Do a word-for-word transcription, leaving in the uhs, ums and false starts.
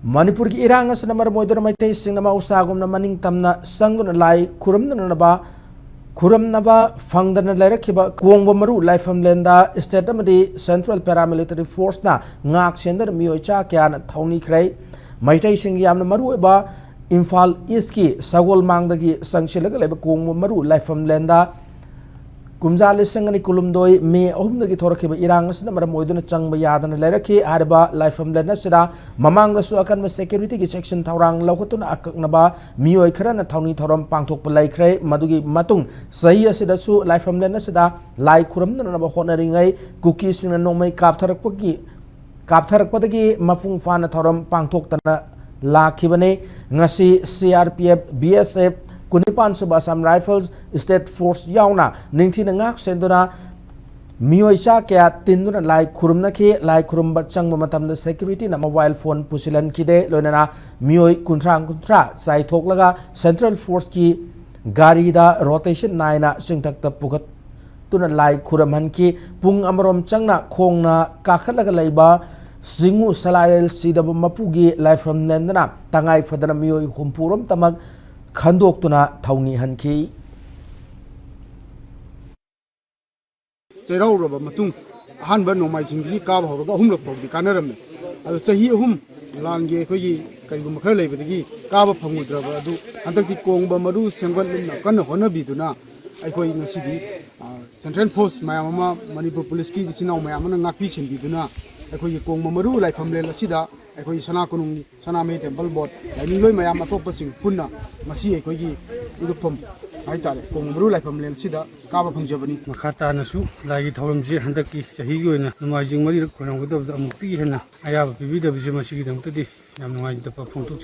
ꯃꯅꯤꯄꯨꯔꯒꯤ ꯏꯔꯥꯡ ꯑꯁꯤꯅ ꯃꯔꯝ ꯑꯣꯏꯗꯨꯅ ꯃꯩꯇꯩꯁꯤꯡꯅ ꯃꯍꯧꯁꯥꯒꯨꯝꯅ ꯃꯅꯤꯡ ꯇꯝꯅ ꯆꯪꯗꯨꯅ ꯂꯥꯏ ꯈꯨꯔꯨꯝꯅꯅꯕ, ꯈꯨꯔꯨꯝꯅꯕ ꯐꯪꯗꯅ ꯂꯩꯔꯛꯈꯤꯕ ꯀꯣꯡꯕ ꯃꯔꯨ ꯂꯥꯏꯐꯝꯂꯦꯟꯗ state ꯑꯃꯗꯤ central paramilitary forceꯅ ꯉꯥꯛ ꯁꯦꯟꯗꯨꯅ ꯃꯤꯑꯣꯏ ꯆꯥ ꯀꯌꯥꯅ ꯊꯧꯅꯤꯈ꯭ꯔꯦ꯫ ꯃꯩꯇꯩꯁꯤꯡꯒꯤ ꯌꯥꯝꯅ ꯃꯔꯨꯑꯣꯏꯕ ꯏꯝꯐꯥꯜ Eastꯀꯤ ꯁꯒꯣꯜꯃꯥꯡꯗꯒꯤ ꯆꯪꯁꯤꯜꯂꯒ ꯂꯩꯕ ꯀꯣꯡꯕ ꯃꯔꯨ ꯂꯥꯏꯐꯝꯂꯦꯟꯗ ꯀꯨꯝꯖꯥ ꯂꯤꯁꯤꯡ ꯑꯅꯤ ꯀꯨꯟꯍꯨꯝꯗꯣꯏ May ꯑꯍꯨꯝꯗꯒꯤ ꯊꯣꯔꯛꯈꯤꯕ ꯏꯔꯥꯡ ꯑꯁꯤꯅ ꯃꯔꯝ ꯑꯣꯏꯗꯨꯅ ꯆꯪꯕ ꯌꯥꯗꯅ ꯂꯩꯔꯛꯈꯤ꯫ ꯍꯥꯏꯔꯤꯕ ꯂꯥꯏꯐꯝꯂꯦꯟ ꯑꯁꯤꯗ ꯃꯃꯥꯡꯗꯁꯨ ꯑꯀꯟꯕ securityꯒꯤ ꯆꯦꯛꯁꯤꯟ ꯊꯧꯔꯥꯡ ꯂꯧꯈꯠꯇꯨꯅ ꯑꯀꯛꯅꯕ ꯃꯤꯑꯣꯏ ꯈꯔꯅ ꯊꯧꯅꯤ ꯊꯧꯔꯝ ꯄꯥꯡꯊꯣꯛꯄ ꯂꯩꯈ꯭ꯔꯦ꯫ ꯃꯗꯨꯒꯤ ꯃꯇꯨꯡ ꯆꯍꯤ ꯑꯁꯤꯗꯁꯨ ꯂꯥꯏꯐꯝꯂꯦꯟ ꯑꯁꯤꯗ ꯂꯥꯏ ꯈꯨꯔꯨꯝꯅꯅꯕ ꯍꯣꯠꯅꯔꯤꯉꯩ ꯀꯨꯀꯤꯁꯤꯡꯅ ꯅꯣꯡꯃꯩ ꯀꯥꯞꯊꯔꯛꯄꯒꯤ ꯀꯥꯞꯊꯔꯛꯄꯗꯒꯤ ꯃꯄꯨꯡ ꯐꯥꯅ ꯊꯧꯔꯝ ꯄꯥꯡꯊꯣꯛꯇꯅ ꯂꯥꯛꯈꯤꯕꯅꯤ꯫ ꯉꯁꯤ C R P F, B S F, ꯀꯨꯟꯅꯤꯄꯥꯟ ꯁꯨꯕ Assam Rifles, state force ꯌꯥꯎꯅ ꯅꯤꯡꯊꯤꯅ ꯉꯥꯛ ꯁꯦꯟꯗꯨꯅ ꯃꯤꯑꯣꯏ ꯆꯥ ꯀꯌꯥ ꯇꯤꯟꯗꯨꯅ ꯂꯥꯏ ꯈꯨꯔꯨꯝꯅꯈꯤ꯫ ꯂꯥꯏ ꯈꯨꯔꯨꯝꯕ ꯆꯪꯕ ꯃꯇꯝꯗ securityꯅ mobile phone ꯄꯨꯁꯤꯜꯍꯟꯈꯤꯗꯦ꯫ ꯂꯣꯏꯅꯅ ꯃꯤꯑꯣꯏ ꯀꯨꯟꯊ꯭ꯔꯥ ꯀꯨꯟꯊ꯭ꯔꯥ ꯆꯥꯏꯊꯣꯛꯂꯒ central forceꯀꯤ ꯒꯥꯔꯤꯗ rotation ꯅꯥꯏꯅ ꯆꯤꯡꯊꯛꯇ ꯄꯨꯈꯠ ꯇꯨꯅ ꯂꯥꯏ ꯈꯨꯔꯝꯍꯟꯈꯤ꯫ ꯄꯨꯡ ꯑꯃꯔꯣꯝ ꯆꯪꯅ ꯈꯣꯡꯅ ꯀꯥꯈꯠꯂꯒ ꯂꯩꯕ ꯆꯤꯡꯉꯨ ꯁꯂꯥꯏꯔꯦꯜ ꯁꯤꯗꯕ ꯃꯄꯨꯒꯤ ꯂꯥꯏꯐꯝ ꯂꯦꯟꯗꯅ ꯇꯉꯥꯏ ꯐꯗꯅ ꯃꯤꯑꯣꯏ ꯍꯨꯝꯐꯨꯔꯣꯝꯇꯃꯛ ꯈꯟꯗꯣꯛꯇꯨꯅ ꯊꯧꯅꯤꯍꯟꯈꯤ꯫ ꯆꯩꯔꯥꯎꯔꯕ ꯃꯇꯨꯡ ꯑꯍꯥꯟꯕ ꯅꯣꯡꯃꯥꯏꯖꯤꯡꯗꯒꯤ ꯀꯥꯕ ꯍꯧꯔꯒ ꯑꯍꯨꯝꯂꯛ ꯐꯥꯎꯗꯤ ꯀꯥꯟꯅꯔꯝꯃꯤ꯫ ꯑꯗꯣ ꯆꯍꯤ ꯑꯍꯨꯝ ꯂꯥꯟꯒꯤ ꯑꯩꯈꯣꯏꯒꯤ ꯀꯔꯤꯒꯨꯝꯕ ꯈꯔ ꯂꯩꯕꯗꯒꯤ ꯀꯥꯕ ꯐꯪꯉꯨꯗ꯭ꯔꯕ ꯑꯗꯨ ꯍꯟꯗꯛꯇꯤ ꯀꯣꯡꯕ ꯃꯔꯨ ꯁꯦꯝꯒꯠꯅ ꯀꯟꯅ ꯍꯣꯠꯅꯕꯤꯗꯨꯅ ꯑꯩꯈꯣꯏ ꯉꯁꯤꯗꯤ, ꯑ, central force ꯃꯌꯥꯝ ꯑꯃ, ꯃꯅꯤꯄꯨꯔ ꯄꯨꯂꯤꯁꯀꯤ ꯏꯆꯤꯟ ꯏꯅꯥꯎ ꯃꯌꯥꯝ ꯑꯃꯅ ꯉꯥꯛꯄꯤ ꯁꯦꯟꯕꯤꯗꯨꯅ ꯑꯩꯈꯣꯏꯒꯤ ꯀꯣꯡꯕ ꯃꯔꯨ ꯂꯥꯏꯐꯝꯂꯦꯟ ꯑꯁꯤꯗ ꯑꯩꯈꯣꯏꯒꯤ ꯁꯅꯥ ꯀꯣꯅꯨꯡ, ꯁꯅꯥꯃꯍꯤ temple board, ꯂꯥꯏꯅꯤꯡꯂꯣꯏ ꯃꯌꯥꯝ ꯑꯇꯣꯞꯄꯁꯤꯡ ꯄꯨꯟꯅ ꯉꯁꯤ ꯑꯩꯈꯣꯏꯒꯤ ꯏꯔꯨꯞꯐꯝ ꯍꯥꯏꯇꯥꯔꯦ, ꯀꯣꯡꯕ ꯃꯔꯨ ꯂꯥꯏꯐꯝꯂꯦꯟ ꯑꯁꯤꯗ ꯀꯥꯕ ꯐꯪꯖꯕꯅꯤ꯫ ꯃꯈꯥ ꯇꯥꯅꯁꯨ ꯂꯥꯏꯒꯤ ꯊꯧꯔꯝꯁꯤ ꯍꯟꯗꯛꯀꯤ ꯆꯍꯤꯒꯤ ꯑꯣꯏꯅ ꯅꯣꯡꯃꯥꯏꯖꯤꯡ ꯃꯔꯤꯔꯛ ꯈꯣꯏꯔꯝꯒꯗꯕꯗ ꯑꯃꯨꯛꯇꯒꯤ ꯍꯦꯟꯅ ꯑꯌꯥꯕ ꯄꯤꯕꯤꯗꯕꯁꯦ ꯃꯁꯤꯒꯤꯗꯃꯛꯇꯗꯤ ꯌꯥꯝ ꯅꯨꯡꯉꯥꯏꯖꯗꯕ ꯐꯣꯡꯗꯣꯛꯆꯔꯤ꯫